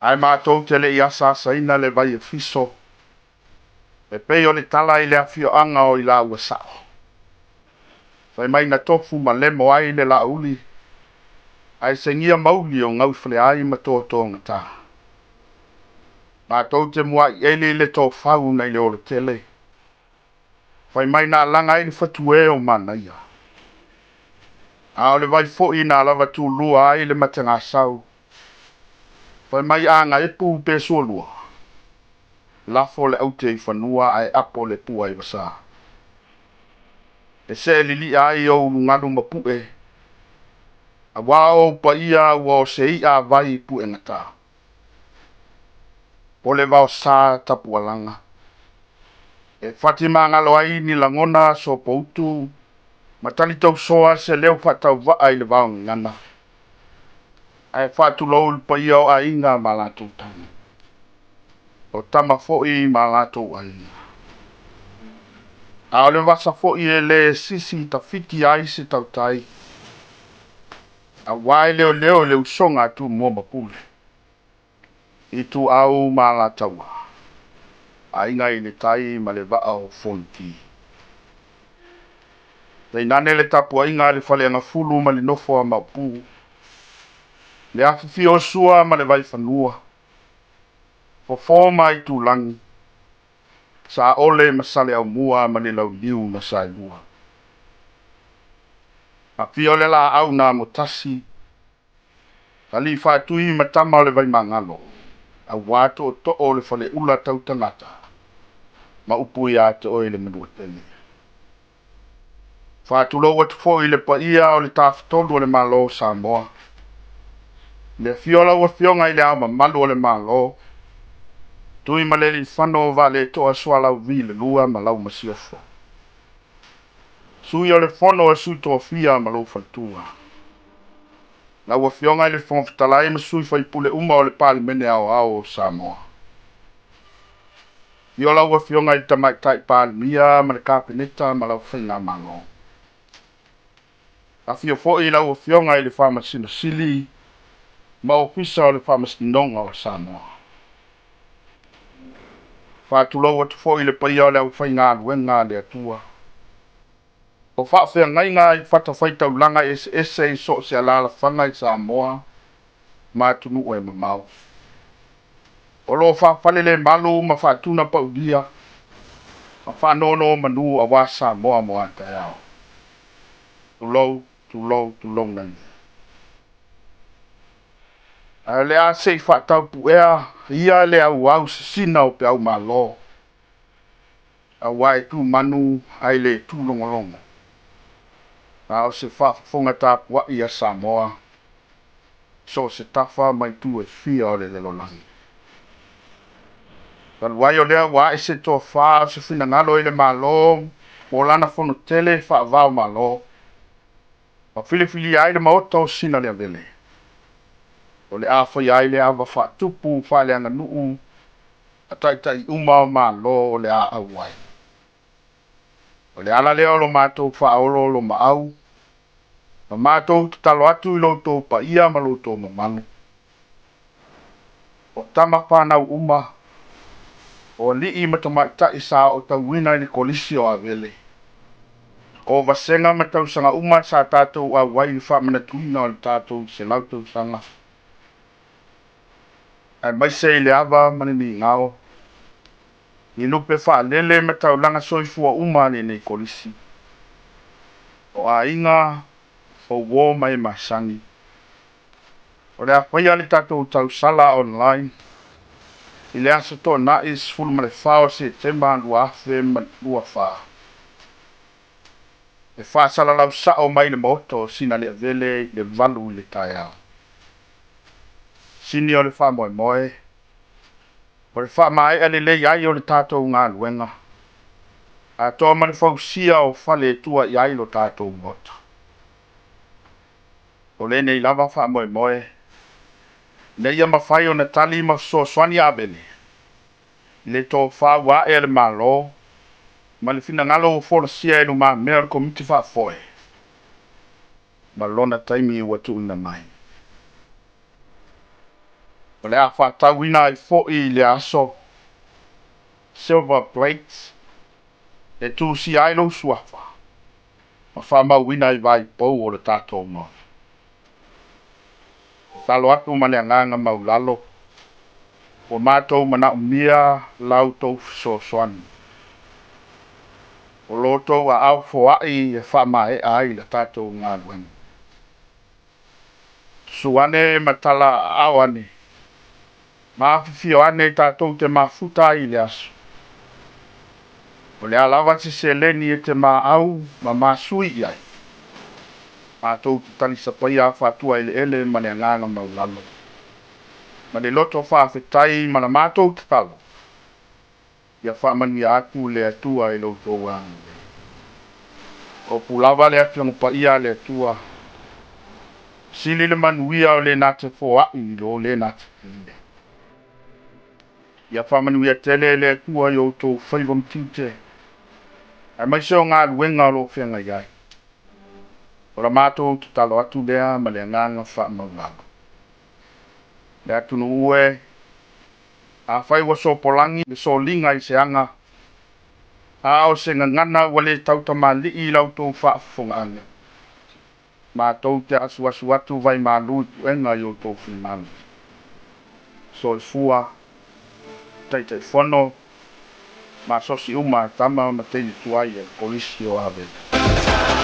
Ae matou te le i asaasaina le vai e fiso, e pei o le tala i le afioaga o Ilauasao. Fai mai na tofu malemo ai le Laauli, ae segia mauli o Gauifaleai ma Totoagata. Matou te muai eli le tofau nai le Olotele, fai mai na alaga ai le fatue o Manaia. A o le vai foi na lava tulua ai le Matagasau, fai mai a gaepu pe sualua, lafo le aute i fanua ae apo le pua i vasa. E see lilia ai ou ulugalu ma pue, aua o ou paia ua o se i'a a vai i puegata. Po le vaosa tapualaga. E fatimagalo ai ni lagona sopoutu ma talitausoa se leo faatauvaa i le vaogagana, ae faatulou i le paia o aiga ma latou tama, o tama foi ma latou aiga. A o le vasa foi e le sisi tafiti ai se tautai, aua e leoleo i le usoga a Tumua ma Pule, Ituau ma Alataua, Aiga i le Tai ma le Vaa o Fonoti. Tainane le tapuaiga a le Faleagafulu ma le nofo a Maopu, le afifio o Sua ma le Vaifanua, Fofo ma Aitulagi, Saole ma Saleaaumua ma le Launiu na Saelua. Afio le Laau na Amotasi, Alii Faatui ma Tama o le Vaimagalo, aua tootoo o le Faleula Tautagata ma upu ia te oe le Manuatele. Faatulou atu foi i le paia o le Tafatolu o le Malo o Samoa, i le afio o lau Afioga i Le Ao Mamalu o le Malo, Tuimalealiifano Vaaletoa Sualauvi II ma lau Masiofo. Sui o le Fono a Sui Tofia ma lou faletua. Lau Afioga i le Fofoga Fetalai ma sui faipule uma o le Palemene Aoao o Samoa. Afio lau Afioga i le Tamaitai Palemia ma le Kapeneta ma lau Faigamalo. Afio foi lau Afioga i le Faamasino Sili ma Ofisa o le Faamasinoga o Samoa. Faatulou atu foi i le paia o le aufaigaluega a le Atua. O faafeagaiga i fatafaitaulaga eseese i so o se alaalafaga i Samoa ma atunuu e mamao. O lo o faafalelemalu ma faatunapaulia ma faanonomanu aua Samoa mo a taeao. Tulou, tulou, tulouna ia. Ae o le a se i faataupuea ia le auau sisina o peau malo, aua e tu manu ae le tu logologo, a o se faafofoga tapuai a Samoa i so o se tafa ma itu e fia o le lalolagi. Talu ai o lea ua ae se tofa o se finagalo i le Malo mo lana fonotele faava-o-Malo, ma filifilia ai le Maota o Sinaleavele, o le a faia ai le ava faatupu faaleaganuu a taitai uma o Malo o le a auai. O le ala lea o lo matou faaoloolomaau ma matou tatalo atu i lo outou paia ma lo outou mamalu, o tama fanau uma, o alii ma tamaitai sa ootauina i le Kolisi o Avele, o vasega ma tausaga uma sa tatou auai i le faamanatuina o le tatou 100 tausaga, aemaise i le ava ma le migao, i lupe faalele ma taulaga soifua uma a lenei Kolisi, o aiga, o uo ma e masani. O le a faia le tatou tausala online i le aso Toonai 14 o Setema 2024 e faasalalau sao mai le Maota o Sinaleavele i le 8 i le taeao. Sini o le faamoemoe, o le faamaea lelei ai o le tatou galuega, atoa ma le fausia o fale e tua i ai lo tatou Maota. O lenei lava faamoemoe, ina ia mafai ona tali ma fesoasoani Avele i le tofa ua ae a le Malo ma le finagalo ua folasia e lumamea o le Komiti Faafoe ma lona taimi ua tuuina mai. O le a fa'atauina ai fo'i i lea aso silver plates e tusia ai lou suafa ma fa'amauina ai vaipou o le tatou Maota. Tatalo atu ma le agaga maulalo, ua matou mana'omia la outou fesoasoani, o lo outou aao foa'i e fa'amae'a ai le tatou galuega. Susu ane ma tala aao ane, ma afifio ane tatou te mafuta ai i le aso. O le a lava se seleni e te maau ma masui i ai, matou te talisapaia afa atuaeleele ma le agaga maulalo, ma le loto fa'afetai ma la matou tatalo, ia fa'amanuia atu le Atua i lo outou agalelei. O pulava le Afioga Paia a le Atua, sili le manuia o le na te foa'i i lo le na te pule. Ia fa'amanuia tele le Atua i o outou faiva ma tiute, aemaise o galuega o lo'o feagai ai. O la matou tatalo atu lea ma le agaga fa'amaulalo. Le atunuu e, afai ua sopolagi le soliga i se aga, a o se gagana ua lē tautamali'i i la outou fa'afofoga'aga, matou te asuasu atu vaimalū i puega i outou finagalo. Soifua Taitaifono ma asosi uma a tama ma teine tuai a le Kolisi o Avele.